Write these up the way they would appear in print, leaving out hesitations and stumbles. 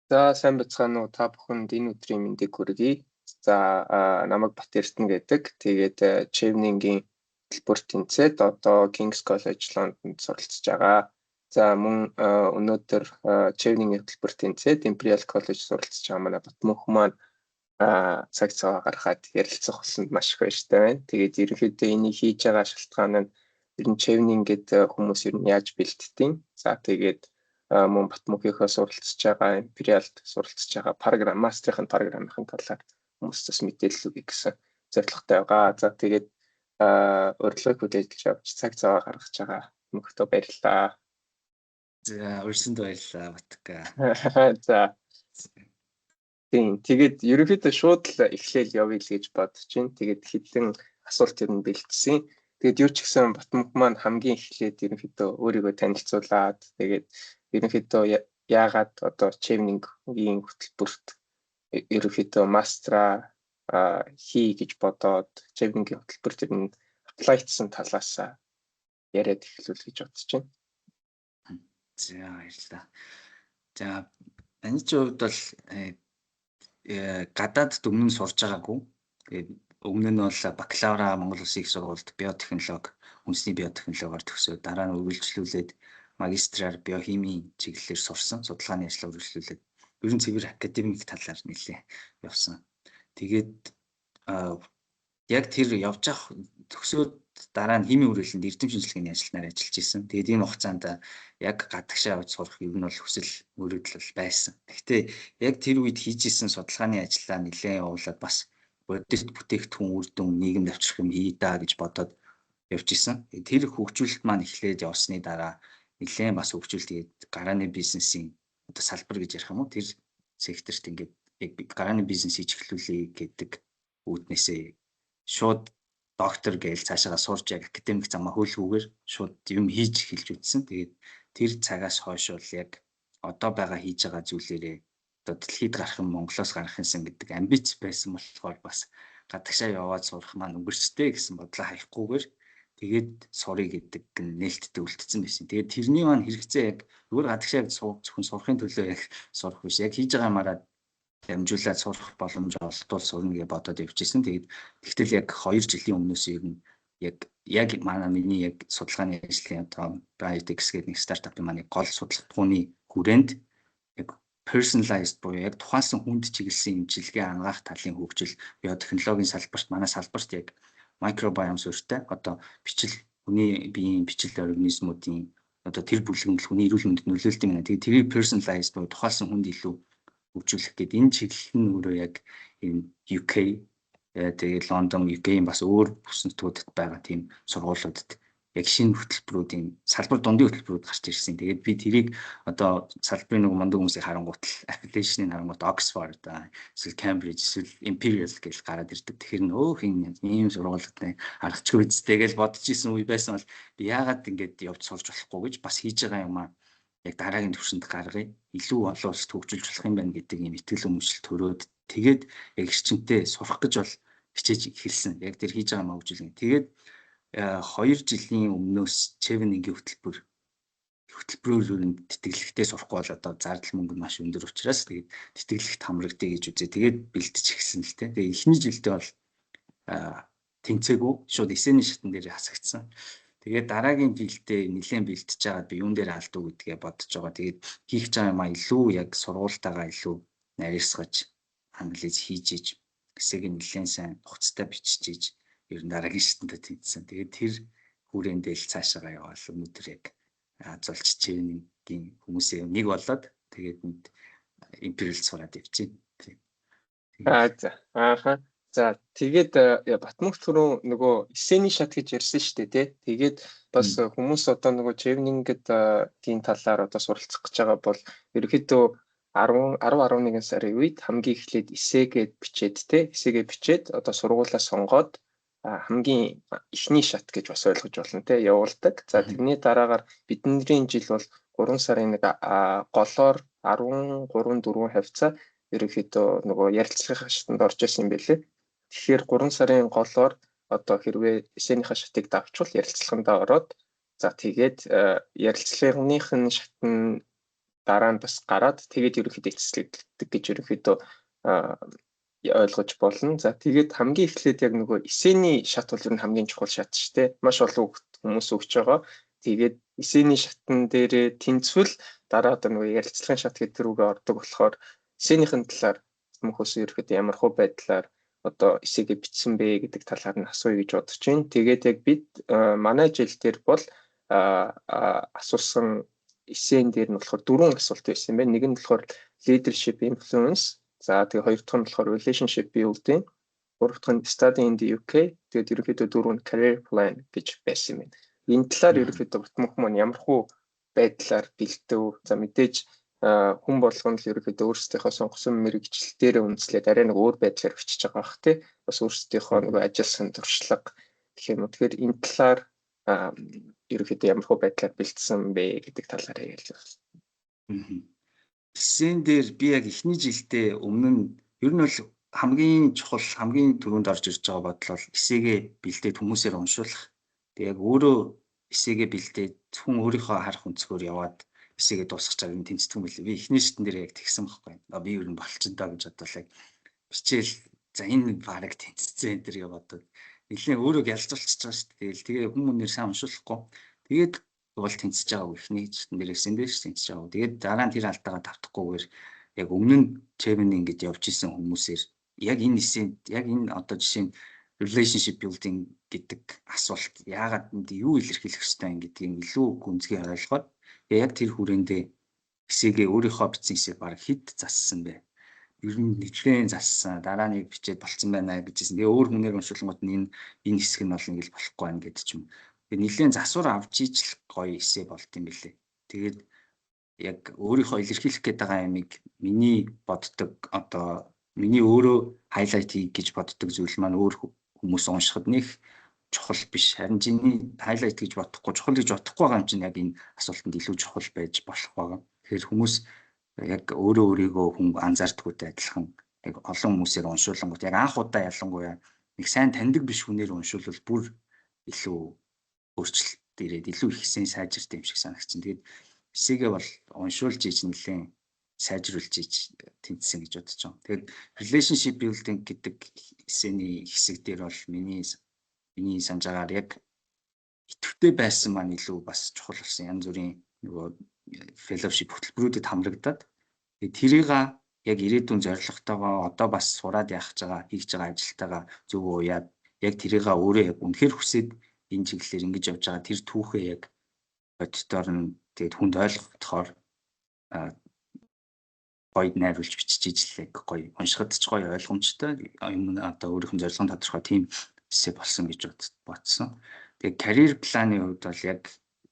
За, сайн байцгаана уу, та бүхэнд энэ өдрийн мэндийг хүргэе. За, намайг Бат Эрдэнэ гэдэг. Тэгээд Chevening-ийн хөтөлбөр тэнцээд одоо King's College London-д суралцж байгаа. За, мөн өнөөдөр Chevening-ийн хөтөлбөр тэнцээд Imperial College суралцж байгаа манай Батмөнх маань цаг зав гаргаад ярилцах болсонд маш их баяртай байна. Тэгээд ерөнхийдөө энийг хийж байгаа шалтгаан нь ер нь Chevening гэдэг хүмүүс ер нь яаж бэлддэг. За, тэгээд мөн Батмөнхийнхөө суралцж байгаа, Imperial-д суралцж байгаа програм, мастерын програмын талаар хүмүүст мэдээлэл өгье гэсэн зорилготой байгаа. За, тэгээд урилгыг хүлээж авч цаг зав гаргаж байгаа мөнхтөө баярлалаа. За, урьсанд баярлалаа, Батка. За. Тийм, тэгээд ерөнхийдөө шууд л эхлээл явъя л гэж бодож байна. Тэгээд хэдэн асуулт ер нь бэлдсэн. Тэгээд юу ч гэсэн Батмөнх маань хамгийн эхлээд ерөнхийдөө өөрийгөө танилцуулаад, тэгээд ерөнхийдөө яагаад одоо Chevening-ийн хөтөлбөрт ерөнхийдөө мастраа хий гэж бодоод Chevening-ийн хөтөлбөрт ер нь apply-дсан талаас яриад эхлүүл гэж бодож байна. За, баярлалаа. За, миний ч хувьд бол гадаадд өмнө нь сурж байгаагүй. Тэгээд өмнө нь бол бакалавра Монгол Улсын их сургуульд биотехнологи, үндэсний биотехнологиор төгсөөд, дараа нь үргэлжлүүлээд магистраар биохимийн чиглэлээр сурсан. Судалгааны ажлаа үргэлжлүүлээд ер нь цэвэр академик талаар нэлээ явсан. Тэгээд яг тэр явж явах төгсөөд дараа нь химийн хүрээлэнд эрдэм шинжилгээний ажилтнаар ажиллаж исэн. Тэгээд энэ хугацаанд яг гадагшаа явж сурах ер нь бол хүсэл мөрөөдөл байсан. Гэхдээ яг тэр үед хийж исэн судалгааны ажлаа нэлээд явуулаад бас бодит бүтээгдэхүүн, үр дүн нийгэмд авчрах юм хий даа гэж бодоод явж исэн. Тэр хөгжүүлэлт маань эхлээд явсны дараа нэлээд бас хөгжүүлэлт, тэгээд гарааны бизнесийн одоо салбар гэж ярих юм уу, тэр секторт ингээд яг гарааны бизнес хийж эхлүүлье гэдэг үүднээсээ шууд доктор гээл цаашаага сурж, яг академик замаа хөлгүүгээр шууд юм хийж эхэлж үзсэн. Тэгээд тэр цагаас хойш бол яг одоо байгаа хийж байгаа зүйлээрээ одоо дэлхийд гарах юм, Монголоос гарах юмсан гэдэг амбиц байсан болохоор бас гадагшаа яваад сурах маань өнгөрчтэй гэсэн бодлоо хаяхгүйгээр тэгээд сурыг гэдэг нь нээлттэй үлдсэн байсан. Тэгээд тэрний маань хэрэгцээ яг зүгээр гадагшаа зөвхөн сурахын төлөө яг сурах биш. Яг хийж байгаа юмараа дамжуулаад сурах боломж олдвол сурна гэж бодоод явж исэн. Тэгээд тэгтэл яг 2 жилийн өмнөөс ер нь яг манай миний яг судалгааны ажлын одоо Biotech гэдэг нэг стартапын маань гол судалгааны хүрээнд яг personalized буюу яг тухайлсан хүнд чиглэсэн эмчилгээ анагаах талын хөгжил, биотехнологийн салбарт, манай салбарт яг микробиом суурьтай одоо бичил, хүний биеийн бичил организмуудын одоо тэр бүлгэмэл хүний эрүүл мэндэд нөлөөлдөг юм байна. Тэгээд тэрийг personalized буюу тухайлсан хүнд илүү хөгжүүлэх гээд энэ чиглэл нь өөрөө яг энэ UK, тэгээд Лондон, UK-ийн бас өөр бүс нутгуудад байгаа тийм сургуулиудад яг шинэ хөтөлбөрүүдийн салбар, дундын хөтөлбөрүүд гарч ирсэн. Тэгээд би тэрийг одоо салбарын нэг мундаг хүмүүсийг харангуут л affiliation-ыг харангуут Oxford, эсвэл Cambridge, эсвэл Imperial гэж гараад ирдэг. Тэгэхээр нөөх энэ ийм сургуулиуд аргачгүй үстэй гэж бодож исэн үе байсан бол би яагаад ингэж явж сурж болохгүй гэж бас хийж байгаа юм аа яг дараагийн түвшинд гаргая. Илүү олон улсад хөгжүүлж болох юм байна гэдэг ийм итгэл үнэмшил төрөөд, тэгээд яг эрчимтэй сурах гэж бол хичээж эхэлсэн. Яг тэр хийж байгаа маа хөгжүүлнэ. Тэгээд 2 жилийн өмнөөс Chevening-ийн хөтөлбөрөөр нь тэтгэлэгтээ сурахгүй бол одоо зардал мөнгө нь маш өндөр учраас тэгээд тэтгэлэгт хамрагдъя гэж үзээ. Тэгээд бэлтэж эхэлсэн л тээ. Тэгээд эхний жилдээ бол тэнцээгүй, шууд эсэний шатан дээр хасагдсан. Тэгээд дараагийн жилдээ нэлээд бэлтэж байгаад би юун дээр алдуу гэдгээ бодож байгаа. Тэгээд хийх гэж байгаа юмаа илүү яг сургуультайгаа илүү нарийсгаж анализ хийж иж эсээг нь нэлээд сайн хугацтай бичиж иж ер нь дараагийн шатанд тэнцсэн. Тэгээд тэр хүрээндээ л цаашаагаа яваал өнөөдөр яг золч Chevening-ийн хүмүүсээ нэг болоод тэгээд энд Imperial сураад явж байна. Аа, за. Ааха. За, тэгээд Батмөнх түрүү нөгөө эсэний шат гэж ярьсан шүү дээ, тий. Тэгээд бас хүмүүс одоо нөгөө Chevening-д тийм талаар одоо суралцах гэж байгаа бол ерөнхийдөө 10 10 11 сарын үед хамгийн эхлээд эсээгээд бичээд, тий, эсээгээ бичээд одоо сургуулаа сонгоод хамгийн эхний шат гэж бас ойлгож болно, тий, явуулдаг. За, тэрний дараагаар бидний жил бол 3 сарын нэг голоор 13 4 хавьцаа ерөнхийдөө нөгөө ярилцлагын шатанд орж исэн юм билээ. Тэгэхээр 3 сарын голоор одоо хэрвээ эсэнийхээ шатыг давчвал ярилцлагандаа ороод, за, тэгээд ярилцлагынх нь шат нь Дараа нь бас гараад тэгээд ерөнхийдөө эцэслэгддэг гэж ерөнхийдөө ойлгож болно. За, тэгээд хамгийн эхлээд яг нөгөө эссений шат бол ер нь хамгийн чухал шат шүү дээ. Маш олон хүмүүс өгч байгаа. Тэгээд эссений шатан дээрээ тэнцвэл дараа одоо нөгөө ярилцлагын шат гэдэг рүүгээ ордог болохоор эссенийхэн талаар хүмүүс ерөнхийдөө ямар хөө байдлаар одоо эссегээ бичсэн бэ гэдэг талаар нь асууя гэж бодож байна. Тэгээд яг бид манай жил дээр бол асуусан эссен дээр нь болохоор дөрвөн асуулт байсан юм байна. Нэг нь болохоор leadership influence. За, тэгээ хоёр дахь нь болохоор relationship building, гурав дахь нь study in the UK, тэгээд ерөнхийдөө дөрөв нь career plan гэж байсан юм байна. Энэ талаар ерөнхийдөө Батмөнх маань ямар хуу байдлаар бэлдэв? За, мэдээж хүн болгоно л ерөнхийдөө өөрсдийнхөө сонгосон мэргэжил дээрээ үндэслээд арай нэг өөр байдлаар бичиж байгаа бах, тий. Бас өөрсдийнхөө нөгөө ажилласан туршлага гэх юм уу. Тэгэхээр энэ талаар ерөнхийдөө ямар хуу байдлаар бэлдсэн бэ гэдэг талаар ярьж байна. Эссен дээр би яг эхний жилдээ өмнө нь ер нь бол хамгийн чухал, хамгийн түрүүнд орж ирж байгаа бодол бол эссегээ бэлдээд хүмүүсээр уншуулах. Тэг яг өөрөө эссегээ бэлдээд зөвхөн өөрийнхөө харах өнцгөр яваад эссегээ дуусгах чаг юм тэнцдэг юм билээ. Би эхний шатн дээр яг тэгсэн байхгүй. Би ер нь болчихдоо гэж бодлоо, яг бичээл, за, энэ бараг тэнцсэн энэ төр гэж бодоод нэлээд өөрөө гялцуулчихж байгаа шүү дээ. Тэгэл тэгээ хүмүүнээр сайн уншуулахгүй. Тэгээд бол тэнцэж байгаа эхний шатн дээр эссен дээр тэнцэж байгаа. Тэгээд дараа нь тэр алдаагаа давтахгүйгээр яг өмнө нь Chevening ингэж явж исэн хүмүүсээр яг энэ эссэнд, яг энэ одоо жишээ нь relationship building гэдэг асуулт яагаад энд юу илэрхийлэх ёстой юм гэдгийг илүү гүнзгий ойлгоод яг тэр хүрээндээ эссегээ, өөрийнхөө бичсэн эссег бараг хэд зассан бэ? Ер нь нэлээд зассан. Дараа нэг бичээд болцсон байна гэжсэн. Тэгээ өөр хүнээр уншуулгууд нь энэ хэсэг нь бол ингэж болохгүй байна гэдэг ч юм. Тэгээ нэлээд засвар авч ижил гоё эссе болд юм билээ. Тэгээд яг өөрийнхөө илэрхийлэх гээд байгаа юмыг миний боддог, одоо миний өөрөө highlight хий гэж боддог зүйл маань өөр хүмүүс уншихад нэг чухал биш. Харин чиний highlight гэж бодохгүй, чухал гэж бодохгүй байгаа юм чинь яг энэ асуултанд илүү чухал байж болох байгаа. Тэгэхээр хүмүүс яг өөрөө өөрийгөө хүн анзаардаггүйтэй адилхан яг олон хүмүүсээр уншуулангууд яг анх удаа ялангуяа нэг сайн таньдаг биш хүнээр уншуулвал бүр илүү өөрчлөлт ирээд илүү их сэн сайжиртай юм шиг санагдсан. Тэгээд эссегээ бол уншуулж иж нэлээд сайжруулж иж тэнцсэн гэж бодож байгаа. Тэгээд relationship building гэдэг эссений хэсэг дээр бол миний санаж байгаагаар яг идэвхтэй байсан маань илүү бас чухал болсон. Янз бүрийн нөгөө fellowship хөтөлбөрүүдэд хамрагдаад, тэгээд тэрийг яг ирээдүйн зорилготойгоо, одоо бас сураад явах гэж байгаа, хийж байгаа ажилтайгаа зөв уяад, яг тэрийг өөрөө яг үнэхээр хүсээд энэ чиглэлээр ингэж явж байгаа тэр түүхээ яг бодитоор нь тэгээд хүнд ойлгохдохоор гоё найруулж бичиж ижил гоё уншихад ч гоё ойлгомжтой юм, одоо өөрийнх нь зорилгын тодорхой тийм эссе болсон гэж бодсон. Тэгээд career plan-ы хувьд бол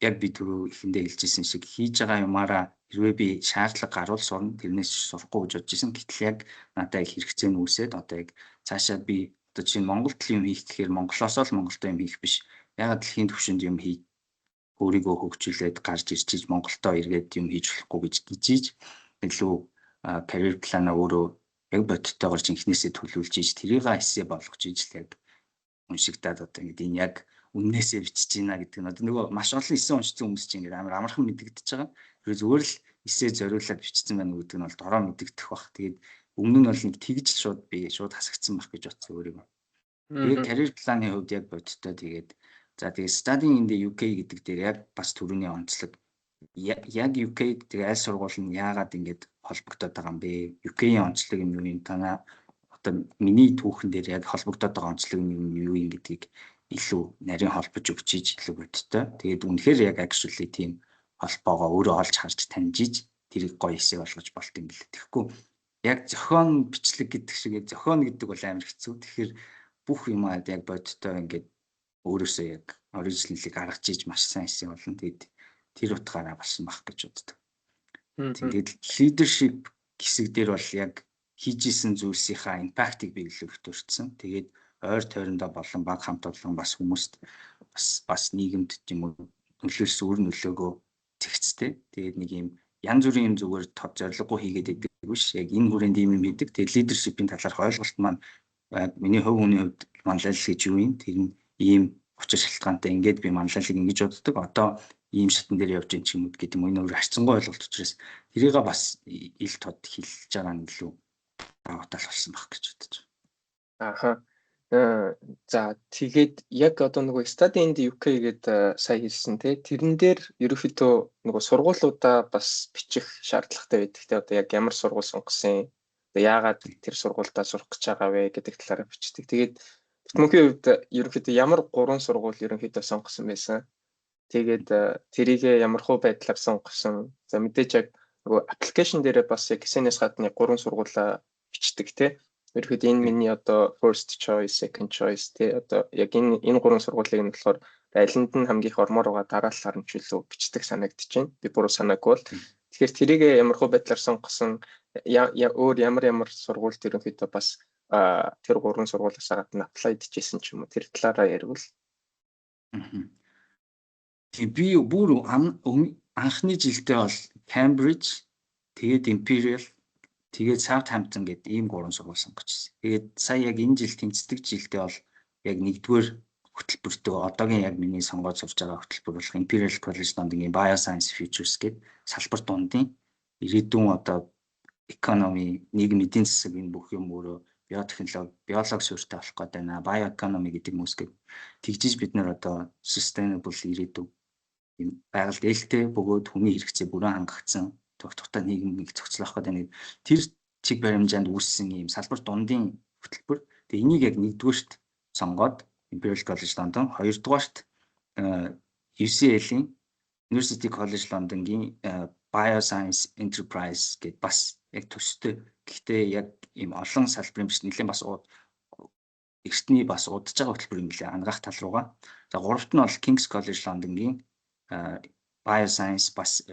яг би түрүү эхэндээ хэлжсэн шиг хийж байгаа юмараа хэрвээ би шаардлага гарвал сурна, тэрнээс сурахгүй гэж бодож исэн. Гэтэл яг надад яг хэрэгцээ нь үүсээд одоо яг цаашаа би одоо чинь Монголд л юм хийх гэхээр Монголоос л Монголдо юм хийх биш. Ягаад дэлхийн түвшинд юм хий, өөрийгөө хөгжүүлээд гарч ирж иж Монголдоо эргээд юм хийж болохгүй гэж гिजиж илүү career plan-а өөрөө яг бодиттойгоор жинхнээсээ төлөвлөж иж тэрийг эссе болгож иж л яг уншигдаад одоо ингээд энэ яг үннээсээ бичиж байна гэдэг нь одоо нөгөө маш олон эссе уншсан хүмүүс чинь ингээд амар амархан мэдэгдэж байгаа. Тэр зүгээр л эссе зориулаад бичсэн байна гэдэг нь бол дороо мэдэгдэх бах. Тэгээд өмнө нь бол нэг тэгж шууд би шууд хасагдсан байх гэж бодсон өөрийгөө. Тэгээд career plan-ы хувьд яг бодиттой, тэгээд за, тэгээд studying in the UK гэдэг дээр яг бас түрүүний онцлог, яг UK тэгээ аль сургууль нь яагаад ингэж холбогдоод байгаа юм бэ? UK-ийн онцлог юм юу юм, танаа одоо миний түүхэн дээр яг холбогдоод байгаа онцлог юм юу юм гэдгийг илүү нарийн холбож өгч иж илүү бодиттой. Тэгээд үнэхээр яг actually тийм холбоогоо өөрөө олж харж таньж иж тэрийг гоё эссе болгож болт юм билээ. Тэгэхгүй яг зохион бичлэг гэдэг шиг зохион гэдэг бол амар хэцүү. Тэгэхээр бүх юм яг бодиттой ингээд өөрөөсөө яг original-ыг гаргаж иж маш сайн эссе болно. Тэгээд тэр утгаараа болсон байх гэж боддог. Тэгээд leadership хэсэг дээр бол яг хийж исэн зүйлсийнхаа impact-ыг би илүү их дурдсан. Тэгээд ойр тойрондоо болон баг хамт олон бас хүмүүст бас нийгэмд юм уу нөлөөлсөн үр нөлөөгөө зэгцтэй. Тэгээд нэг юм янз бүрийн юм зүгээр тод зорилгогүй хийгээд байдаг биш. Яг энэ хүрээнд ийм юм хийдэг. Тэгээд leadership-ийн талаарх ойлголт маань миний хувь хүний хувьд манлайлал гэж юу юм? Тэр нь ийм учир шалтгаантай, ингээд би манлайлалыг ингэж боддог. Одоо ийм шатан дээр явж байгаа ч юм уу гэдэг юм. Энэ өөр харьцангуй ойлголт учраас тэрийг илүү бодиттой бичиж иж Тэрийг бас ил тод хэлж байгаа нь илүү давуу тал болсон байх гэж бодож байна. Аха. За, тэгээд яг одоо нөгөө Study in the UK гэдэг сая хэлсэн те, тэрэн дээр ерөнхийдөө нөгөө сургуулиудаа бас бичих шаардлагатай байдаг те. Одоо яг ямар сургууль сонгосон, одоо яагаад тэр сургуульдаа сурах гэж байгаа вэ гэдэг талаараа бичдэг. Тэгээд Батмөнхийн хувьд ерөнхийдөө ямар гурван сургууль ерөнхийдөө сонгосон байсан? Тэгээд тэрийг ямар хуу байдлаар сонгосон? За, мэдээж яг нөгөө application дээрээ бас яг SNS гадны гурван сургуулаа бичдэг те. Ерөнхийдөө энэ миний одоо first choice, second choice тий, одоо яг энэ гурван сургуулийг нь болохоор алинд нь хамгийн их ормоор байгаа дараалалаар нь ч илүү бичдэг санагдаж байна. Би буруу санаагүй бол. Тэгэхээр тэрийг ямар хуу байдлаар сонгосон, өөр ямар ямар сургуульд ерөнхийдөө бас тэр гурван сургуулиас гадна apply хийсэн ч юм уу, тэр талаараа яривал. Тийм, би бүр анхны жилдээ бол Cambridge, тэгээд Imperial, тэгээд Southampton гэдэг ийм гурван сургууль сонгочихсон. Тэгээд сая яг энэ жил тэнцдэг жилдээ бол яг нэгдүгээр хөтөлбөртөө одоогийн яг миний сонгоод сурж байгаа хөтөлбөр болох Imperial College London-ийн Bioscience Futures гэдэг салбар дундын ирээдүйн одоо economy, нийгэм, эдийн засаг, энэ бүх юм өөрөө биотехнологи, биологи суурьтай болох гэдэг байна. Bioeconomy гэдэг юм үсгээд тэгжиж бид нар одоо sustainable ирээдүй, юм байгальд ээлтэй бөгөөд хүний хэрэгцээ бүрэн хангагдсан тогтвортой нийгмийг зохицлох гэдэг нэг тэр чиг баримжаанд үүссэн ийм салбар дундын хөтөлбөр. Тэгээ энийг яг нэгдүгээрт сонгоод Imperial College London, хоёрдугаарт UCL-ийн University College London-гийн Bioscience Enterprise гэдээ бас яг төстэй. Гэхдээ яг ийм олон салбарын биш, нэлээд бас эртний бас удаж байгаа хөтөлбөр юм лээ анагаах тал руугаа. За, гуравт нь бол King's College London-гийн Bioscience бас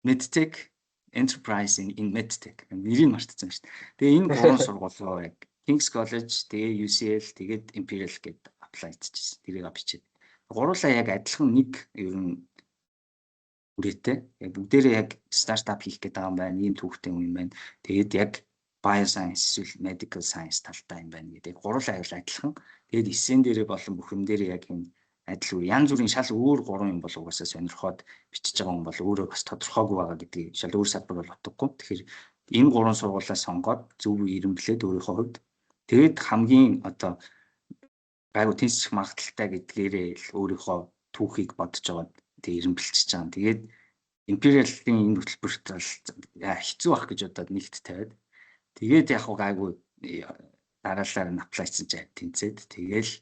MedTech Enterprise in MedTech, нэрийг мартсан шүү дээ. Тэгээ энэ гурван сургууль руу яг King's College, тэгээ UCL, тэгээд Imperial гээд apply хийчихсэн. Тэрийг бичээд. Гуруулаа яг адилхан нэг ер нь хүрээтэй. Яг бүгдээрээ яг стартап хийх гэдэг байгаа юм байна. Ийм түүхтэй юм байна. Тэгээд яг bioscience эсвэл medical science талтай юм байна гэдэг. Гуруулаа яг адилхан. Тэгээд эсэн дээрээ болон бүх юм дээрээ яг юм адил, янз бүрийн шал өөр гурван юм бол угаасаа сонирхоод бичиж байгаа хүн бол өөрөө бас тодорхойгүй байгаа гэдгийг, шал өөр салбар бол утгагүй. Тэгэхээр энэ гурван сургуулаа сонгоод зөв эрэмблээд өөрийнхөө хувьд тэгээд хамгийн одоо гайгүй тэнцэх магадлалтай гэдгээрээ л өөрийнхөө түүхийг бодож байгаа, тэг эрэмбэлчихэж байгаа. Тэгээд Imperial-ийн энэ хөтөлбөрт бол хэцүү байх гэж бодоод нэгт тавиад, тэгээд яг гайгүй дараалалаар нь apply хийсэн чинь тэнцээд, тэгэл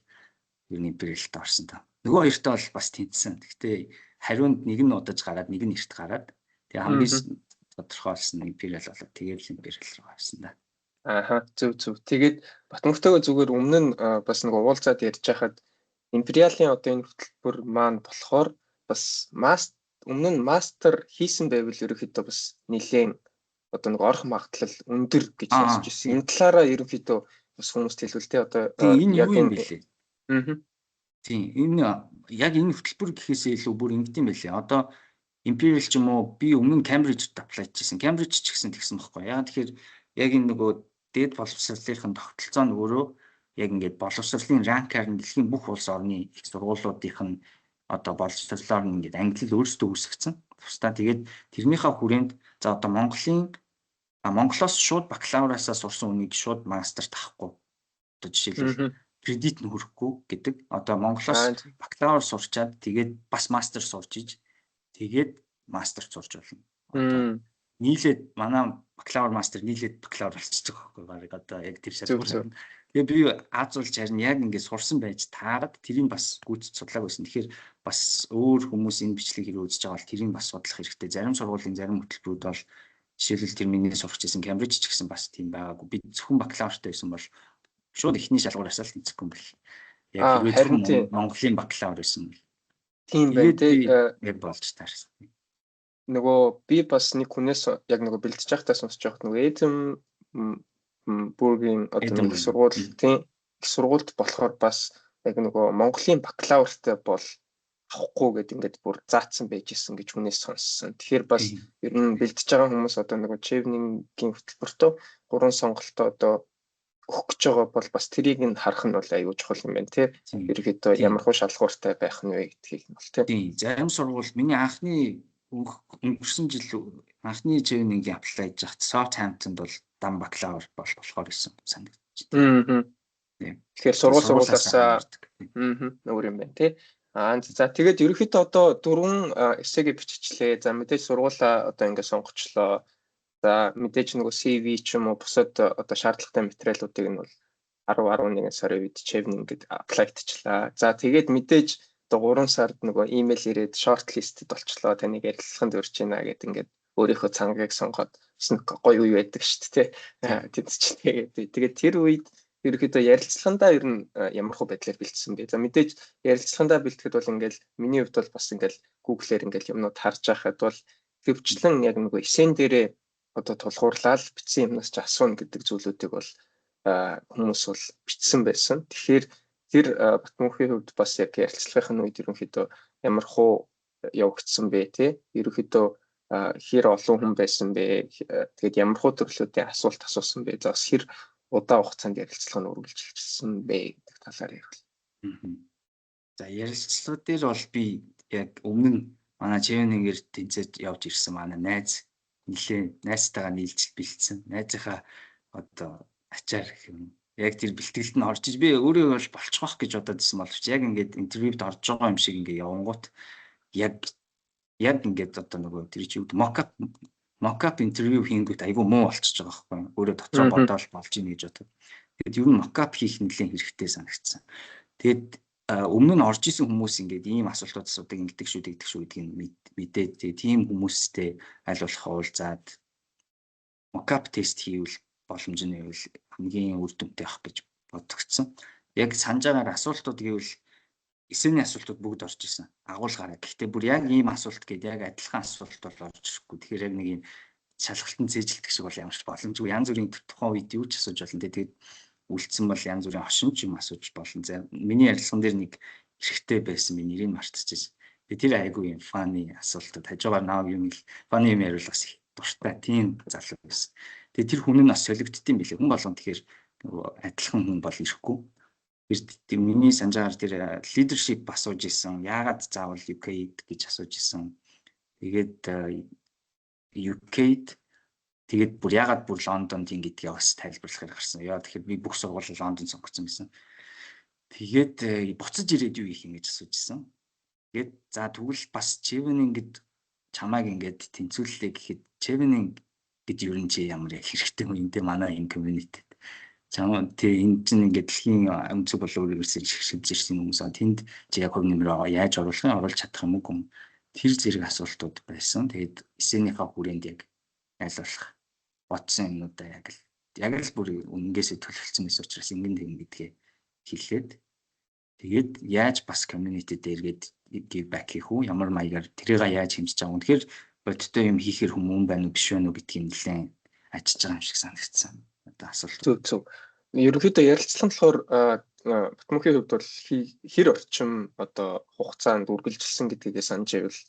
ер нь Imperial-д орсон та. Нөгөө хоёртой бол бас тэнцсэн. Гэхдээ хариунд нэг нь удаж гараад, нэг нь эрт гараад, тэгээ хамгийн тодорхойлсон Imperial болоод, тэгээд л Imperial руу авсан да. Ааха, зөв зөв. Тэгээд Батмөхтэйгөө зүгээр өмнө нь бас нэг уулзаад ярьж байхад Imperial-ийн одоо энэ хөтөлбөр маань болохоор бас өмнө нь мастер хийсэн байвал ерөнхийдөө бас нэлээд одоо нэг орох магадлал өндөр гэж сонсч ирсэн. Энэ талаараа ерөнхийдөө бас хүмүүст хэлвэл те, одоо энэ яг юм билээ. Аа. Тийм, энэ яг энэ хөтөлбөр гэхээсээ илүү бүр ингэдэм байлээ. Одоо Imperial ч юм уу, би өмнө нь Cambridge-д apply хийсэн. Cambridge ч гэсэн тэгсэн байхгүй. Яа тэгэхээр яг энэ нөгөө дээд боловсролынхын тогтолцоо нь өөрөө яг ингээд боловсролын rank аар нь дэлхийн бүх улс орны их сургуулиудынх нь одоо боловсролоор нь ингээд ангилал өөрсдөө үүсгэсэн. Тусдаа тэгээд тэрнийхээ хүрээнд за одоо Монголын Монголоос шууд бакалавраасаа сурсан хүнийг шууд мастерт авахгүй. Одоо жишээлбэл кредит нь хүрэхгүй гэдэг. Одоо Монголоос бакалавр сурчаад, тэгээд бас мастер сурч иж, тэгээд мастер сурч болно. Одоо нийлээд манай бакалавр мастер нийлээд бакалавр болчихдог байхгүй, баг одоо яг тэр шалгуур. Тэгээ би Аз улж харин яг ингээд сурсан байж таарад тэрийг бас гүйцэд судлааг байсан. Тэгэхээр бас өөр хүмүүс энэ бичлэг хэрэг үзэж байгаа бол тэрийг бас судлах хэрэгтэй. Зарим сургуулийн зарим хөтөлбөрүүд бол, жишээлбэл, тэр миний сурч ирсэн Кембриж ч гэсэн бас тийм байгаагүй. Би зөвхөн бакалавртай байсан бол шууд эхний шалгуураас л тэнцэхгүй юм бэл. Яг хэрвээ зөвхөн Монголын бакалавр байсан бол. Тийм байна тий. Яг болж таарсан. Нөгөө би бас нэг хүнээс яг нөгөө бэлтэж байхдаа сонсож байхад нөгөө Эдинбургийн одоо нэг сургууль, тийм, их сургуульд болохоор бас яг нөгөө Монголын бакалавртай бол авахгүй гэд ингээд бүр заацсан байж исэн гэж хүнээс сонссон. Тэгэхээр бас ер нь бэлтэж байгаа хүмүүс одоо нөгөө Chevening-ийн хөтөлбөртөө гурван сонголтоо одоо өгөх гэж байгаа бол бас тэрийг нь харах нь бол аюул чухал юм байна тий. Ерөнхийдөө ямар хуу шалгууртай байх нь вэ гэдгийг нь бол тий. Тийм. Зарим сургууль, миний анхны өнгөрсөн жил Анхны Chevening-ийн apply хийж байхад Southampton-д бол дан бакалавр бол болохоор исэн санагдчих. Тэгэхээр сургууль сургуулиасаа өөр юм байна тий. Аа, за, тэгээд ерөнхийдөө одоо дөрвөн эссегээ биччихлээ. За, мэдээж сургуулаа одоо ингээд сонгочлоо. За, мэдээж нөгөө CV ч юм уу, бусад одоо шаардлагатай материалуудыг нь бол 10 11 сарын үед Chevening гээд apply тчлаа. За, тэгээд мэдээж одоо 3 сард нөгөө имэйл ирээд short listed болчлоо. Таныг ярилцлаганд урьж байна гэдэг, ингээд өөрийнхөө цангийг сонгоод бас нэг гоё үе байдаг шүү дээ. Тэнд ч тэгээд тэр үед ерөнхийдөө ярилцлагандаа ер нь ямар хөө байдлаар бэлдсэн бэ? За, мэдээж ярилцлагандаа бэлтгэхэд бол ингээл миний хувьд бол бас ингээл Google-ээр ингээл юмнууд харж байхад бол хөвчлэн яг нөгөө эсэн дээрээ одоо тулгуурлаад бичсэн юмнаас ч асууна гэдэг зүйлүүдийг бол хүмүүс бол бичсэн байсан. Тэгэхээр тэр Батмөнхийн хувьд бас яг ярилцлагын үед ерөнхийдөө ямар хуу явагдсан бэ те? Ерөнхийдөө хэр олон хүн байсан бэ? Тэгээд ямар хуу төрлүүдийн асуулт асуусан бэ? За, бас хэр удаан хугацаанд ярилцлага нь үргэлжилсэн бэ гэдэг талаар ярил. За, ярилцлага дээр бол би яг өмнө нь манай Chevening-ээр тэнцээж явж ирсэн манай найз, нэлээ найзтайгаа нийлж бэлдсэн. Найзынхаа одоо ачаар гэх юм. Яг тэр бэлтгэлд нь орж иж би өөрөө бол болчих واخ гэж бодоод ирсэн боловч яг ингээд интервьюд орж байгаа юм шиг ингээд явангууд яг ингээд одоо нөгөө тэр чи юу mock up интервью хийнгүүт айгүй муу болчихж байгаа байхгүй юу. Өөрөө дотроо бодоол болж ийн гэж бодод. Тэгээд ер нь mock up хийх нэлээд хэрэгтэй санагдсан. Тэгээд өмнө нь орж исэн хүмүүс ингээд ийм асуултууд асуудаг, ингэдэг шүү, тэгдэг шүү гэдгийг мэдээд, тэгээд тийм хүмүүстэй аль болох уулзаад mock up тест хийвэл боломж нь байвал хамгийн үр дүнтэй байх гэж бодогдсон. Яг санаж байгаагаар асуултууд гэвэл эсэний асуултууд бүгд орж исэн. Агуулгаараа. Гэхдээ бүр яг ийм асуулт гээд яг адилхан асуулт бол орж ирэхгүй. Тэгэхээр яг нэг юм шалгалтанд цээжилдэг шиг бол ямар ч боломжгүй. Янз бүрийн тухайн үед юу ч асууж болно. Тэгээд үлдсэн бол янз бүрийн хошин ч юм асууж болно. За, миний ярилцлаган дээр нэг эрэгтэй байсан, би нэрийг мартчихжээ. Би тэр айгүй юм funny асуултууд, хажуугаар наа юм funny юм яриул бас их дуртай тийм залуу байсан. Тэгээ тэр хүн нь бас солигддсон юм билээ. Хүн болгон тэгэхээр адилхан хүн бол ирэхгүй. Тэр миний санаж байгаагаар тэр leadership асууж исэн. Яагаад заавал UK гэж асууж исэн. Тэгээд UK-д тэгээд бүр яагаад бүр Лондонд юм гэдгийг бас тайлбарлахаар гарсан. Яа, тэгэхээр би бүх сургуулийг Лондонд сонгоцсон байсан. Тэгээд буцаж ирээд юу хийх юм гэж асууж исэн. Тэгээд за, тэгвэл бас Chevening гэд чамайг ингээд тэнцвүүллээ гэхэд Chevening гэж ер нь чи ямар яг хэрэгтэй юм энэ манай энэ community чам тий, энэ чинь ингээд дэлхийн өнцөг болов өөрөөсөө шигшиж ирсэн хүмүүс аа, тэнд чи яг хувь нэмрээ яаж оруулах юм, оруулж чадах юм уу, тэр зэрэг асуултууд байсан. Тэгээд эсэнийхээ хүрээнд яг аль болох бодсон юмнуудаа яг л бүр үнэнгээсээ төлөвлөсөн байсан учраас ингэн тэгнэ гэдгээ хэлээд, тэгээд яаж бас community дээргээд give back хийх үү, ямар маягаар тэрийг яаж хэмжиж байгаа юм. Тэгэхээр бодиттой юм хийхээр хүмүүн байна уу, биш байна уу гэдгийг нэлээд ажиж байгаа юм шиг санагдсан. Одоо асуулт. Зөв, зөв. Ерөнхийдөө ярилцлага нь болохоор Батмөнхийн хувьд бол хэр орчим одоо хугацаанд үргэлжилсэн гэдгийг санаж байвал?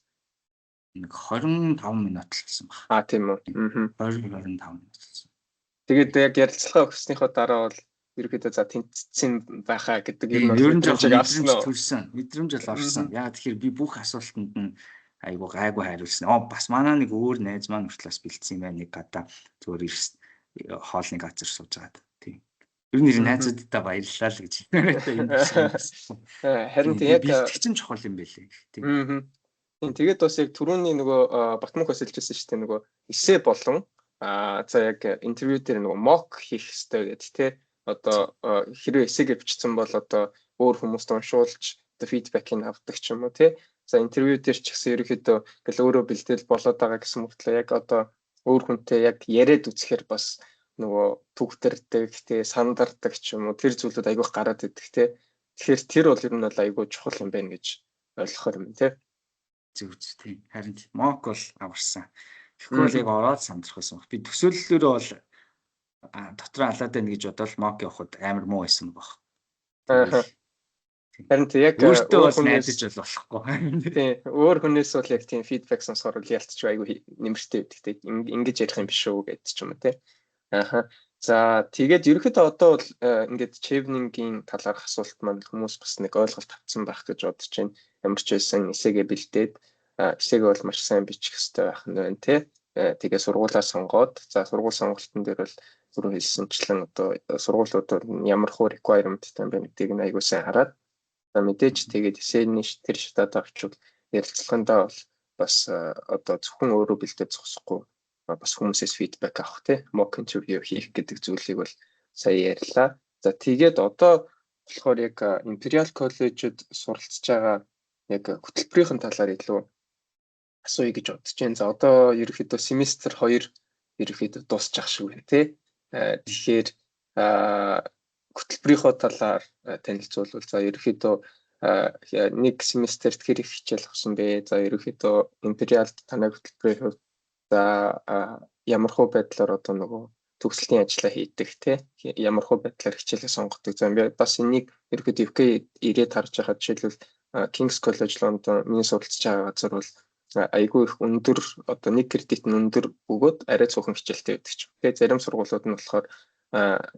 Нэг 25 минут л болсон баг. А, тийм үү. Аа. 20 25 минут болсон. Тэгээд яг ярилцлага өгснийхөө дараа бол ерөнхийдөө за, тэнцсэн байхаа гэдэг юм бол ер нь жоох мэдрэмж төрсөн. Мэдрэмж бол орсон. Яг тэгэхээр би бүх асуултанд нь айгу гайгүй хариулсан. Оо, бас манай нэг өөр найз маань хүртэл бас бэлдсэн юм байна. Нэг гадаа зүгээр ирсэн хоолны газар сууж байгаад тийм. Ер нь найзуудтай баярлалаа л гэж. Харин тийм яг бэлтгэх чинь чухал юм байлээ. Тийм. Тийм, тэгээд бас яг түрүүний нөгөө Батмөнх бас хэлжсэн шүү дээ, нөгөө эссе болон за, яг интервью дээр нөгөө mock хийх хэрэгтэй гэдэг тий. Одоо хэрвээ эссегээ бичсэн бол одоо өөр хүмүүст уншуулж одоо feedback ийг авдаг ч юм уу тий. За, интервью дээр ч гэсэн ерөнхийдөө ингээл өөрөө бэлдээл болоод байгаа гэсэн мөртлөө яг одоо өөр хүнтэй яг яриад үзэхээр бас нөгөө түгтэрдэг тий, сандардаг ч юм уу, тэр зүйлүүд айгүйх гараад идэг тий. Тэгэхээр тэр бол ер нь бол айгүй чухал юм байна гэж ойлгохоор юм тий. Зөв, зөв, тий. Харин mock бол аварсан. Тэгэхгүй бол яг ороод сандрах байсан. Би төсөөллөөрөө бол дотроо алаад байна гэж бодоод mock явахад амар муу байсан баг. Аа. Харин тий, яг өөртөө бол найдаж бол болохгүй. Тий, өөр хүнээс бол яг тийм feedback сонсохоор л ялцч айгүй нэмэртэй байдаг тий. Ингэж ярих юм биш үү гэдэг ч юм уу тий. Аха. За, тэгээд ерөнхийдөө одоо бол ингээд Chevening-ийн талаарх асуулт маань хүмүүс бас нэг ойлголт авсан байх гэж бодож байна. Ямар ч байсан эсээгээ бэлдээд, эсээгээ бол маш сайн бичих хэрэгтэй байх нь байна тий. Тэгээ сургуулаа сонгоод, за, сургууль сонголтын дээр бол түрүү хэлсэнчлэн одоо сургуулиуд ямар хуу requirement тай юм бэ гэдгийг нь аягүй сайн хараад, за, мэдээж тэгээд essay-ний тэр шатаад авчвал ярилцлагандаа бол бас одоо зөвхөн өөрөө бэлдээд зогсохгүй, бас хүмүүсээс feedback авах, те, mock interview хийх гэдэг зүйлийг бол сая ярьлаа. За, тэгээд одоо болохоор яг Imperial College-д суралцж байгаа яг хөтөлбөрийн талаар илүү асууя гэж бодож байна. За, одоо ерөнхийдөө семестр 2 ерөнхийдөө дуусчих шиг байна, тий. Тэгэхээр хөтөлбөрийнхөө талаар танилцуулбал, за, ерөнхийдөө нэг семестрт хэр их хичээл авсан бэ? За, ерөнхийдөө Imperial танай хөтөлбөрийн хувьд, за, ямар хуу байдлаар одоо нөгөө төгсөлтийн ажлаа хийдэг, те, ямар хуу байдлаар хичээлээ сонгодог. За, би бас энийг ерөнхийдөө UK ирээд харж байхад, жишээлбэл, King's College London, миний суралцж байгаа газар бол айгүй их өндөр, одоо нэг кредит нь өндөр бөгөөд арай цөөхөн хичээлтэй байдаг ч юм. Тэгээ зарим сургуулиуд нь болохоор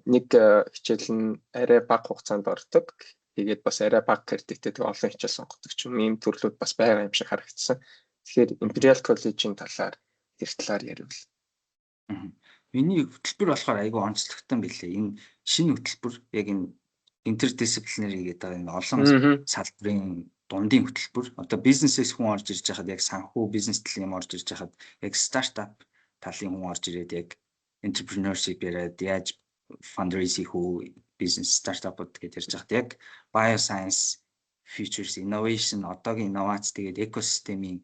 нэг хичээл нь арай бага хугацаанд ордог. Тэгээд бас арай бага кредиттэй, тэгээ олон хичээл сонгодог ч юм, ийм төрлүүд бас байгаа юм шиг харагдсан. Тэгэхээр Imperial College-ийн талаар, тэр талаар ярив. Миний хөтөлбөр болохоор айгүй онцлогтой билээ. Энэ шинэ хөтөлбөр яг энэ interdisciplinary гэдэг энэ олон салбарын дундын хөтөлбөр. Одоо бизнесээс хүн орж ирж байхад, яг санхүү бизнес талын юм орж ирж байхад, яг стартап талын хүн орж ирээд, яг entrepreneurship яриад, яаж fundraise хийх үү, бизнес стартапууд гэж ярьж байхад, яг bioscience futures, innovation, одоогийн инновац, тэгээд экосистемийн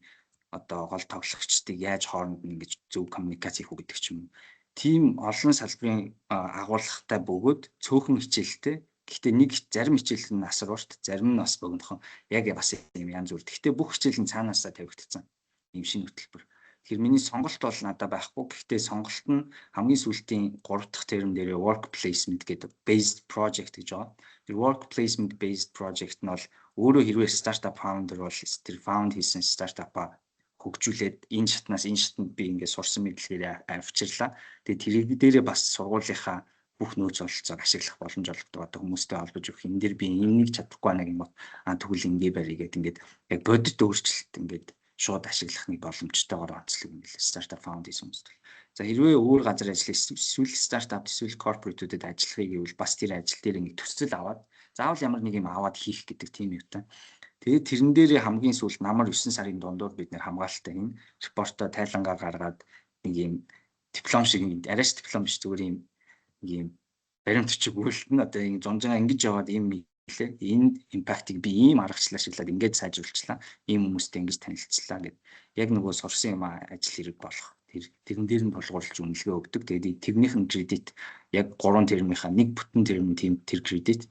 одоо гол тоглогчдыг яаж хооронд нь ингэж зөв коммуникац хийх үү гэдэг ч юм уу. Тийм олон салбарын агуулгатай бөгөөд цөөхөн хичээлтэй. Гэхдээ нэг зарим хичээл нь асар урт, зарим нь бас богинохон. Яг бас юм янз бүр. Гэхдээ бүх хичээл нь цаанаасаа тавигдсан юм шинэ хөтөлбөр. Тэгэхээр миний сонголт бол надад байхгүй. Гэхдээ сонголт нь хамгийн сүүлдийн 3 дахь term дээр work placement гэдэг based project гэж байгаа. Тэр work placement based project нь бол өөрөө хэрвээ стартап founder бол тэр found хийсэн стартапаа хөгжүүлээд, энэ шатнаас энэ шатанд би ингээд сурсан мэдлэгээр авчирлаа. Тэгээ тэрийг дээрээ бас сургуулийнхаа бүх нөөц ололцоог ашиглах боломж олгодог. Одоо хүмүүстэй холбож өгөх. Энэ дээр би энийг чадахгүй байна гэх юм бол тэгвэл ингээ барь гэдэг, ингээд яг бодит өөрчлөлт ингээд шууд ашиглах нэг боломжтойгоор онцлог юм билээ. Стартап found хийсэн хүмүүст. За, хэрвээ өөр газар ажиллах, эсвэл стартап, эсвэл corporate уудад ажиллахыг гэвэл бас тэр ажил дээр нэг төсөл аваад, заавал ямар нэг юм аваад хийх гэдэг тийм юутай. Тэгээд тэрэн дээр хамгийн сүүлд намар 9 сарын дундуур бид нэр хамгаалалтаа энэ report оо тайлангаа гаргаад, нэг юм диплом шиг, арайч диплом биш, зүгээр юм нэг юм баримт бичиг үйлдэн, одоо ингэ зунжгаа ингэж яваад ийм лээ. Энэ impact ыг би ийм аргачлал ашиглаад ингээд сайжруулчлаа. Ийм хүмүүстэй ингэж танилцлаа гэд. Яг нөгөө сурсан юм ажил хэрэг болох. Тэрэн дээр нь тулгуурлаж үнэлгээ өгдөг. Тэгээд тэрнийх нь кредит яг 3 term ийнхаа нэг бүтэн term тийм тэр кредит.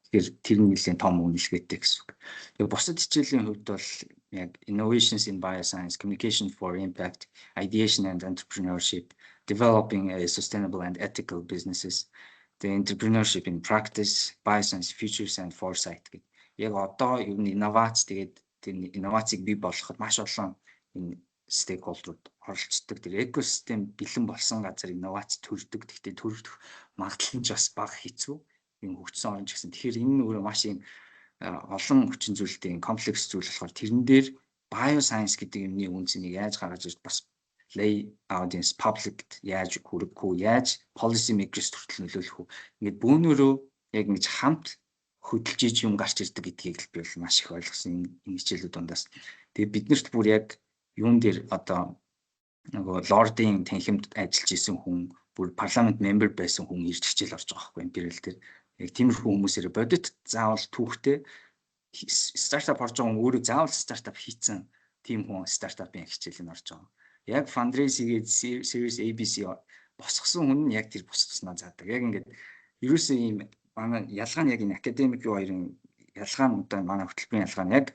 Тэгэхээр тэр нь нэлээд том үнэлгээтэй гэсэн үг. Тэгээд бусад хичээлийн хувьд бол яг innovations in bioscience, communication for impact, ideation and entrepreneurship, developing a sustainable and ethical businesses, the entrepreneurship in practice, bioscience futures and foresight гэдэг. Яг одоо ер нь инновац, тэгээд тэр инновацийг бий болгоход маш олон энэ stakeholder ууд оролцдог. Тэр экосистем бэлэн болсон газар инновац төрдөг. Гэхдээ төрөх магадлал нь ч бас бага, хэцүү. Энэ хөгжсөн орн ч гэсэн. Тэгэхээр энэ нь өөрөө маш юм олон хүчин зүйлтэй комплекс зүйл болохоор тэрэн дээр bioscience гэдэг юмны үн цэнийг яаж гаргаж ирж, бас lay audience, public яаж хүргэх үү, яаж policy makers хүртэл нөлөөлөх үү. Ингээд бөөнөрөө яг ингэж хамт хөдөлж иж юм гарч ирдэг гэдгийг л би бол маш их ойлгосон энэ хичээлүүд дундаас. Тэгээ биднэрт бүр яг юун дээр одоо нөгөө лордын танхимд ажиллаж исэн хүн, бүр парламент member байсан хүн ирж хичээл орж байгаа байхгүй, Imperial дээр. Яг тиймэрхүү хүмүүсээр бодит заавал түүхтэй стартап орж байгаа хүн, өөрөө заавал стартап хийцэн тийм хүн стартапын хичээлийг орж байгаа. Яг fundraise хийгээд Series ABC босгосон хүн нь яг тэр босгосноо заадаг. Яг ингээд ерөөсөө ийм манай ялгаа нь, яг энэ академик юу хоёрын ялгаа нь, одоо манай хөтөлбөрийн ялгаа нь яг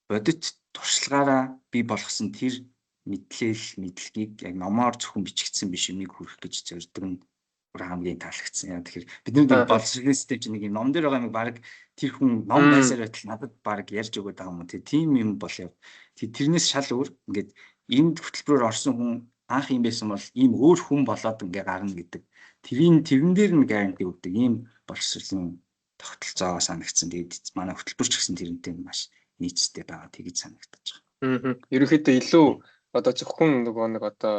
бодит туршлагаараа бий болгосон тэр мэдлэл мэдлэгийг яг номоор зөвхөн бичигдсэн биш юмыг хүргэх гэж зорддог нь бүр хамгийн таалагдсан. Яг тэгэхээр бидний нэг боловсролын систем чинь нэг юм ном дээр байгаа юм баг тэр хүн ном байсаар байтал надад баг ярьж өгöd байгаа юм уу. Тийм юм бол яв. Тэрнээс шал өөр, ингээд энд хөтөлбөрөөр орсон хүн анх юм байсан бол ийм өөр хүн болоод ингээ гарна гэдэг. Тэрийн тэрэн дээр нь guarantee өгдөг ийм боловсролын тогтолцоо санагдсан. Тэгээд манай хөтөлбөр ч гэсэн тэрнтэй маш нийцтэй байгаа, тэгж санагдаж байгаа. Ерөнхийдөө илүү одоо зөвхөн нөгөө нэг одоо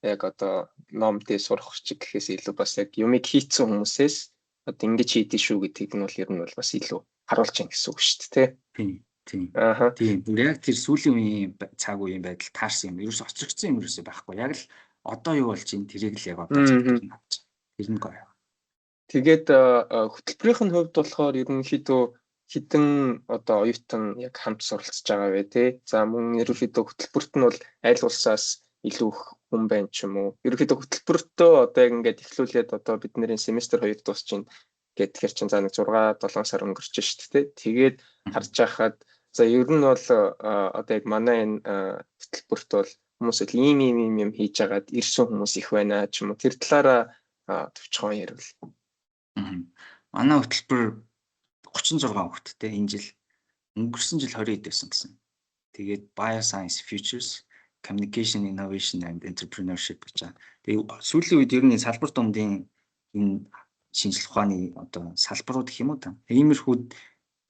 яг одоо ном дээр сурах чиг гэхээс илүү бас яг юмыг хийцэн хүмүүсээс одоо ингэж хийдэж шүү гэдгийг нь бол ер нь бол бас илүү харуулж ийн гэсэн үг шүү дээ, тий. Тийм. Тийм. Тийм. Яг тэр сүүлийн үеийн цаг үеийн байдал таарсан юм. Ерөөс хоцрогдсон юм ерөөсөө байхгүй. Яг л одоо юу болж ийн тэрийг л яг одоо цаг дээр нь авч. Тэр нь гоё. Тэгээд хөтөлбөрийн хувьд болохоор ерөнхийдөө хэдэн одоо оюутан яг хамт суралцж байгаа вэ те? За мөн ерөнхийдөө хөтөлбөрт нь бол аль улсаас илүү их хүн байна ч юм уу? Ерөнхийдөө хөтөлбөртөө одоо яг ингээд эхлүүлээд одоо бидний семестр 2 дуусч байна гэхээр чинь за нэг 6 7 сар өнгөрч шít те. Тэгээд харж байхад за ер нь бол одоо яг манай энэ хөтөлбөрт бол хүмүүс л ийм ийм ийм юм хийж агаад ирсэн хүмүүс их байна ч юм уу. Тэр талаараа товчхон ярил. Манай хөтөлбөр 36 хүүхэдтэй энэ жил, өнгөрсөн жил 20 хэд байсан гэсэн. Тэгээд Bioscience Futures, Communication Innovation and Entrepreneurship гэж байгаа. Тэгээд сүүлийн үед ер нь салбар дундын энэ шинжлэх ухааны одоо салбарууд гэх юм уу та. Иймэрхүү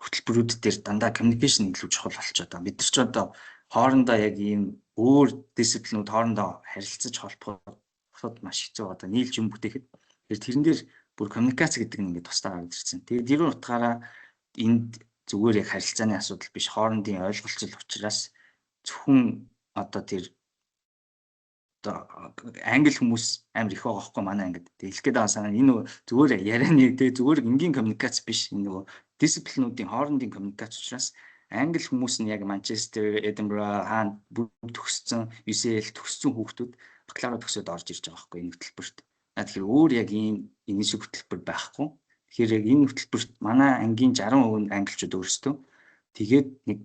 хөтөлбөрүүд дээр дандаа communication илүү чухал болчиход байгаа. Бид нар ч одоо хоорондоо яг ийм өөр дисциплинүүд хоорондоо харилцаж холбоход маш хэцүү байгаа. Нийлж юм бүтээхэд. Тэгэхээр тэрэн дээр бүр коммуникац гэдэг нь ингээд тусдаа гараад ирсэн. Тэгээд тэр утгаараа энд зүгээр яг харилцааны асуудал биш, хоорондын ойлголцол учраас зөвхөн одоо тэр одоо англи хүмүүс амар их байгаа байхгүй манай ангид. Тэгээд хэлэх гээд байгаа санаа энэ зүгээр ярианы тэгээ зүгээр энгийн коммуникац биш, энэ нөгөө дисциплинуудын хоорондын коммуникац учраас англи хүмүүс нь яг Манчестер, Эдинбург хаана бүгд төгссөн, UCL төгссөн хүүхдүүд бакалавра төгсөөд орж ирж байгаа байхгүй энэ хөтөлбөрт. Тэгэхээр өөр яг ийм энэ шиг хөтөлбөр байхгүй. Тэгэхээр яг энэ хөтөлбөрт манай ангийн 60% нь англичууд өөрсдөө. Тэгээд нэг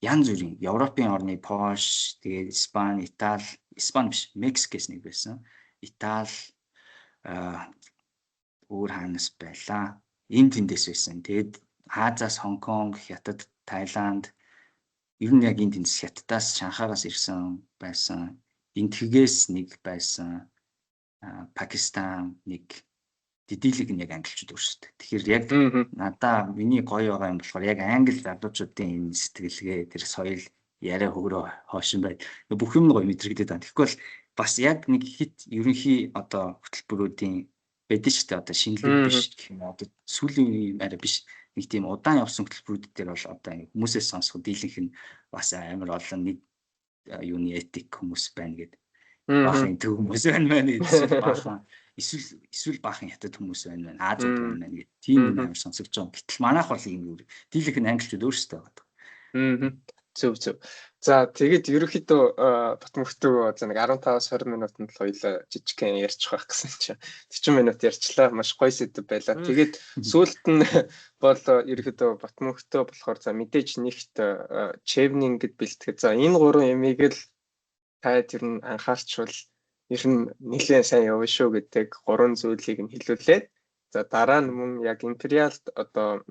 янз бүрийн Европын орны Польш, тэгээд Испани, Итали, Испани биш, Мексикээс нэг байсан. Итали, өөр хаанаас байлаа. Энэ тэндээс байсан. Тэгээд Азиас Хонконг, Хятад, Таиланд, ер нь яг энэ тэндээс Хятадаас, Шанхайгаас ирсэн байсан. Энтхгээс нэг байсан. Пакистан нэг, дийлэг нь яг англичууд өөрсдөө. Тэгэхээр яг надаа миний гоё байгаа юм болохоор яг англи залуучуудын энэ сэтгэлгээ, тэр соёл, яриа хөөрөө хоошин байд. Бүх юм гоё мэдрэгдээд байна. Тэгэхгүй бол бас яг нэг хит ерөнхий одоо хөтөлбөрүүдийн байдаг шүү дээ. Одоо шинэлэг биш гэх юм одоо сүүлийн үеийн арай биш. Нэг тийм удаан явсан хөтөлбөрүүд дээр бол одоо хүмүүсээс сонсох дийлэнх нь бас амар олон нэг юуны этик хүмүүс байна гэдэг. Баахан төв хүмүүс байна байна эсвэл баахан эсвэл баахан хятад хүмүүс байна байна, Азиуд байна байна гэх тийм юм амар сонсогдож байгаа. Гэтэл манайх бол ийм юу дийлэнх нь англичууд өөрсдөө байгаа. Зөв зөв. За тэгээд ерөнхийдөө Батмөхтөө за нэг 15-аас 20 минутанд л хоёлаа жижигхэн ярьчих байх гэсэн чинь 40 минут ярьчлаа. Маш гоё сэдэв байлаа. Тэгээд сүүлд нь бол ерөнхийдөө Батмөхтөө болохоор за мэдээж нэгт Chevening гэд бэлтгэхэд за энэ гурван ямиг л та тэр нь анхаарчвал ер нь нэлээд сайн явна шүү гэдэг гурван зүйлийг нь хэлүүлээд за дараа нь мөн яг Imperial-д одоо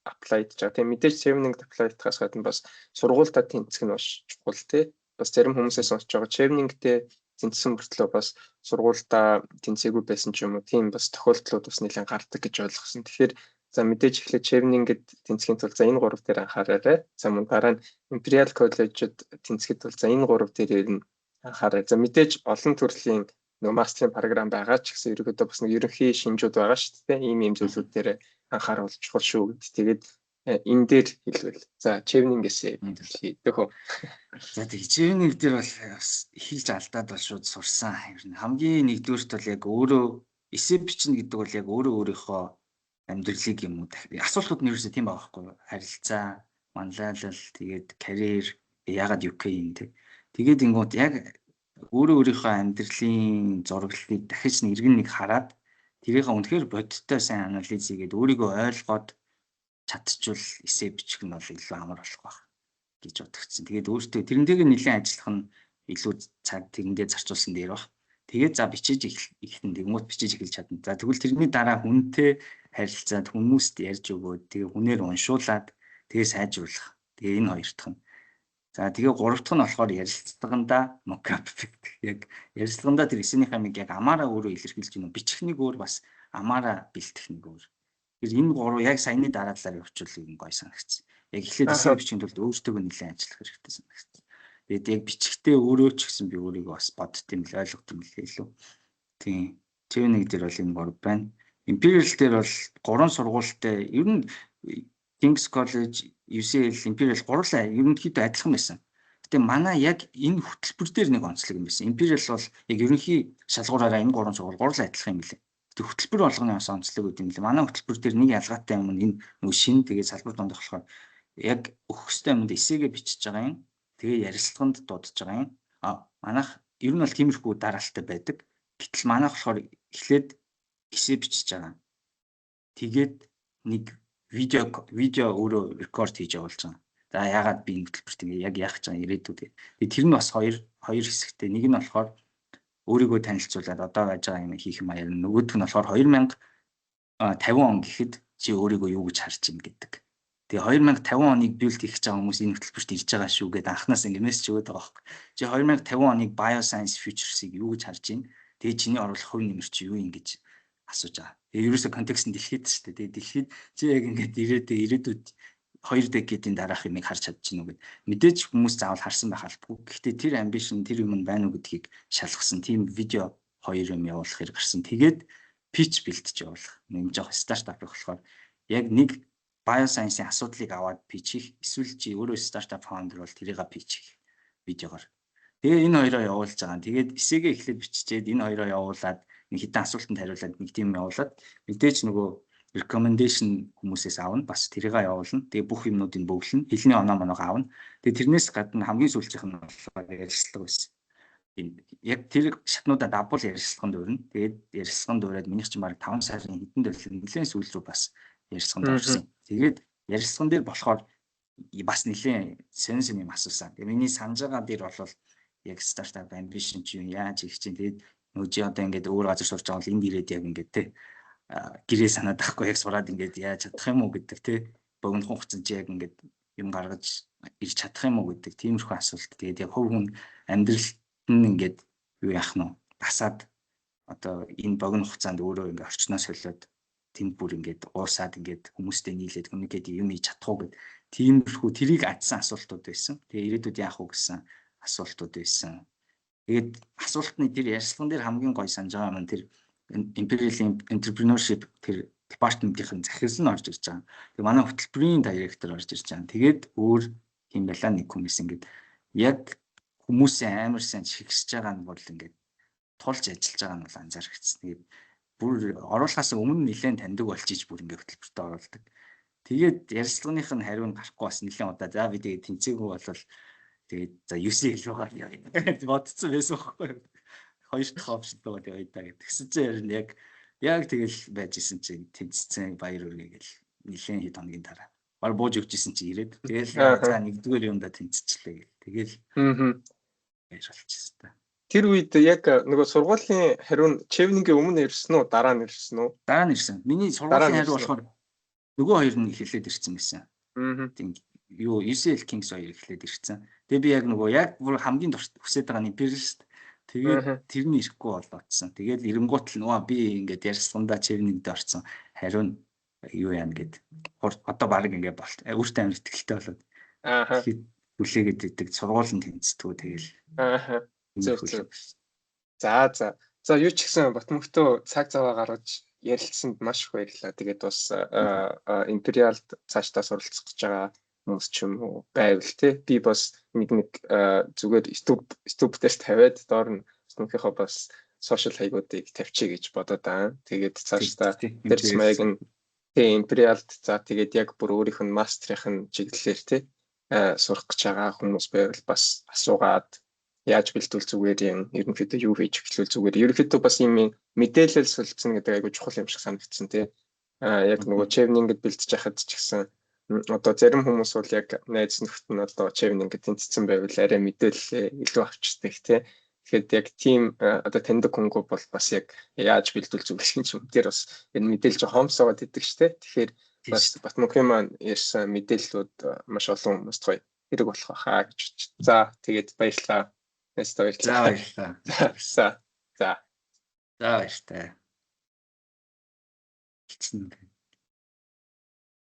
apply хийж байгаа. Тийм мэдээж Chevening-д apply хийхээс гадна бас сургуультай тэнцэх нь бас чухал тий. Бас зарим хүмүүсээс сонсож байгаа Chevening-тэй тэнцсэн мөртлөө бас сургуультай тэнцээгүй байсан ч юм уу, тийм бас тохиолдлууд бас нэлээд гардаг гэж ойлгосон. Тэгэхээр за мэдээж эхлээд Chevening-д тэнцэхийн тулд за энэ гурав дээр анхаараарай. За мөн дараа нь Imperial College-д тэнцэхэд бол за энэ гурав дээр ер нь анхаарай. За мэдээж олон төрлийн нөгөө мастерын програм байгаа ч гэсэн ерөнхийдөө бас нэг ерөнхий шинжүүд байгаа шүү дээ. Ийм ийм зүйлүүд дээр анхааруул чухал шүү гэд. Тэгээд энэ дээр хэлвэл за Chevening-ээс хийдэг хөө. За тэг Chevening дээр бол бас хэлж алдаад бол шууд сурсан. Ер нь хамгийн нэгдүгüрт бол яг өөрөө эсээ бичнэ гэдэг бол яг өөрөө өөрийнхөө амьдралыг юм уу асуултууд нь ерөөсөө тийм байгаа байхгүй юу? Харилцаа, манлайлал, тэгээд карьер, яагаад UK юм те. Тэгээд ингууд яг өөрөө өөрийнхөө амьдралын зураглалыг дахиж нэг эргэн нэг хараад тэрийг үнэхээр бодиттой сайн анализ хийгээд өөрийгөө ойлгоод чадчвал эсээ бичих нь бол илүү амар болох байх гэж бодогдсон. Тэгээд өөртөө тэрнтэйгээ нэлээд ажиллах нь илүү цаг тэрэндээ зарцуулсан дээр баг. Тэгээд за бичиж ихэнд тэгмүүд бичиж эхэлж чадна. За тэгвэл тэрний дараа хүнтэй харилцаад хүмүүст ярьж өгөөд тэгээ хүнээр уншуулад тэгээ сайжруулах. Тэгээ энэ хоёр дахь нь. За тэгээ гурав дахь нь болохоор ярилцлагандаа mockup гэдэг. Яг ярилцлагандаа тэр эсэнийхээ амиг яг амаараа өөрөө илэрхийлж гинэ. Бичих нэг өөр, бас амаараа бэлтгэх нэг өөр. Тэгэхээр энэ гурав яг саяны дараалалаар явуучвал юм гоё санагдсан. Яг эхлээд эсээ бичихин тулд өөртөө нэлээд ажиллах хэрэгтэй санагдсан. Тэгээд яг бичгтээ өөрөө ч гэсэн би өөрийгөө бас бодд юм л, ойлгох юм л илүү. Тийм. Chevening дээр бол энэ гурав байна. Imperial дээр бол гурван сургуультай, ер нь King's College, UCL, Imperial гурлаа ерөнхийдөө адилхан байсан. Гэтэ манай яг энэ хөтөлбөр дээр нэг онцлог юм байсан. Imperial бол яг ерөнхий шалгуураараа энэ гурван сургууль гурлаа адилхан юм билээ. Гэтэ хөтөлбөр болгоны бас онцлог гэдэг юм лээ. Манай хөтөлбөр дээр нэг ялгаатай юм нь энэ нөгөө шин тэгээ салбар дундах болохоор яг өгөх ёстой юмд эсээгээ бичиж байгаа юм. Тэгээ ярилцлаганд дуудаж байгаа юм. А манайх ер нь бол тиймэрхүү дараалалтай байдаг. Гэтэл манайх болохоор эхлээд эсээ бичиж байгаа. Тэгээд нэг видео өөрөө рекорд хийж явуулж байгаа. За, яагаад би энэ хөтөлбөрт ингээ яг яах гэж байгаа ирээдүйд. Тэгээд тэр нь бас хоёр хэсэгтэй. Нэг нь болохоор өөрийгөө танилцуулаад одоо байж байгаа юм хийх юм аяа. Нөгөөх нь болохоор 2050 он гэхэд чи өөрийгөө юу гэж харж байна гэдэг. Тэгээ 2050 оныг build хийх гэж байгаа хүмүүс энэ хөтөлбөрт ирж байгаа шүү гэдээ анханаас ингэ мессеж өгөөд байгаа байхгүй. Чи 2050 оныг bioscience futures-ыг юу гэж харж байна? Тэгээ чиний оруулах хувь нэмэр чи юу юм гэж асууж байгаа. Тэгээ ерөөсө контекст нь дэлхийд шүү дээ. Тэгээ дэлхийд чи яг ингээд ирээдүй ирээдүйд 2 decade-ийн дараах юмыг харж чадчихна уу гэд. Мэдээж хүмүүс заавал харсан байх албагүй. Гэхдээ тэр ambition, тэр юм нь байна уу гэдгийг шалгасан тийм видео хоёр юм явуулах хэрэг гарсан. Тэгээд pitch бэлтэж явуулах. Нэг жоох стартап болохоор яг нэг bioscience-ийн асуудлыг аваад pitch хийх, эсвэл чи өөрөө стартап founder бол тэрийг pitch хийх видеогоор. Тэгээ энэ хоёроо явуулж байгаа. Тэгээд эсээгээ эхлээд биччихээд, энэ хоёроо явуулаад, нэг хэдэн асуултанд хариулаад, нэг тийм явуулаад, мэдээж нөгөө recommendation хүмүүсээс авна, бас тэрийг явуулна. Тэгээ бүх юмнуудыг бөглөнө. Хэлний оноо моноог авна. Тэгээ тэрнээс гадна хамгийн сүүлчийнх нь болохоор ярилцлага байсан. Яг тэр шатнуудаа дабул ярилцлаганд дуурна. Тэгээд ярилцлаганд дуурайд минийх чинь бараг 5 сарын хэдэн дээр нэлээд сүүл рүү бас ярилцлаганд орсон. Тэгээд ярилцлаган дээр болохоор бас нэлээд сонин сонин юм асуусан. Тэгээ миний санаж байгаа дээр бол яг стартап ambition чи юу, яаж хийх чинь, тэгээд нөгөө чи одоо ингээд өөр газар сурч байгаа бол энд ирээд яг ингээд те гэрээ санаад байхгүй яг сураад ингээд яаж чадах юм уу гэдэг, те богинохон хугацаанд чи яг ингээд юм гаргаж ирж чадах юм уу гэдэг тиймэрхүү асуулт. Тэгээд яг хувь хүн амьдралд нь ингээд юу яах нь дасаад одоо энэ богино хугацаанд өөрөө ингээд орчноо солиод, тэнд бүр ингээд уусаад, ингээд хүмүүстэй нийлээд communicate юм хийж чадах уу гэд тиймэрхүү тэрийг адсан асуултууд байсан. Тэгээ ирээдүйд яах уу гэсэн асуултууд байсан. Тэгээд асуултны тэр ярилцлаган дээр хамгийн гоё санаж байгаа юм тэр Imperial Entrepreneurship тэр департаментийн захирал нь орж ирж байгаа. Тэгээ манай хөтөлбөрийн директор орж ирж байгаа. Тэгээд өөр юм байла нэг хүмүүс ингээд яг хүмүүсийн амар сайн шигсэж байгаа нь бол ингээд тулж ажиллаж байгаа нь бол анзаарчихсан. Тэгээд бүр оруулахаас өмнө нэлээд таньдаг болчихж бүр ингээд хөтөлбөртөө оруулдаг. Тэгээд ярилцлаганых нь хариу нь гарахгүй бас нэлээд удаа. За, би тэгээд тэнцээгүй болол тэгээд за UCL руугаа явъя бодсон байсан байхгүй юу. Хоёр дахь option руу явъя да гэдэг. Тэгсэн чинь харин яг тэгэл байж исэн чинь тэнцсэн, баяр хүргэе гэл нэлээд хэд хоногийн дараа. Бар бууж өгч исэн чинь ирээд тэгэл за нэгдүгээр юмда тэнцчихлээ гэл. Тэгэл баяр болчихсон та. Тэр үед яг нөгөө сургуулийн хариу нь Chevening-ийн өмнө ирсэн үү, дараа нь ирсэн үү? Дараа нь ирсэн. Миний сургуулийн хариу болохоор нөгөө хоёр нь эхлээд ирсэн байсан. Тийм, юу UCL, Kings хоёр эхлээд ирсэн. Тэгээ би яг нөгөө яг бүр хамгийн хүсэж байгаа нь Imperial шүү дээ. Тэгээд тэр нь ирэхгүй болоодсон. Тэгээд эренгуут л нөгөө би ингээд ярилцлагандаа Chevening-д орсон. Хариу нь юу яана гэд. Одоо баг ингээд болт. Өөртөө амар итгэлтэй болоод. Тэгэхэд хүлээгээд идэг, сургууль нь тэнцдэггүй тэгэл. Зөв зөв. За. За, юу ч гэсэн Батмөнхтөө цаг зав гаргаж ярилцсанд маш их баярлалаа. Тэгээд бас Империалд цаашдаа суралцах гэж байгаа хүмүүс ч юм уу байвал те би бас нэг зүгээр YouTube дээр тавиад доор нь Батмөнхийнхөө бас social хаягуудыг тавьчих гэж бодоод байгаа. Тэгээд цаашдаа тэр маяг нь те Империалд, за тэгээд яг бүр өөрийнх нь мастрын нь чиглэлээр те сурах гэж байгаа хүмүүс байвал бас асуугаад, яаж бэлтвэл зүгээр юм, ерөнхийдөө юу хийж эхлүүл зүгээр. Ерөнхийдөө бас юм мэдээлэл солилцсон гэдэг айгуу чухал юм шиг санагдсан тий. А яг нөгөө Chevening гэд бэлтэж байхад ч гэсэн одоо зарим хүмүүс бол яг найз нөхөд нь одоо Chevening гэд тэнцсэн байвал арай мэдээлэл илүү авчдаг тий. Тэгэхээр яг тийм одоо таньдаг хүнгүү бол бас яг яаж бэлтвэл зүгээр юм ч тэр бас энэ мэдээлэл жоо хомсоогоод идэг штэ. Тэгэхээр бас Батмөнхийн маань ярьсан мэдээллүүд маш олон хүмүүст гоё хэрэг болох байхаа гэж бодчих. За, тэгээд баярлалаа. Баярлалаа. За, баярлалаа. За. За. За, баяртай. Хэлсэн.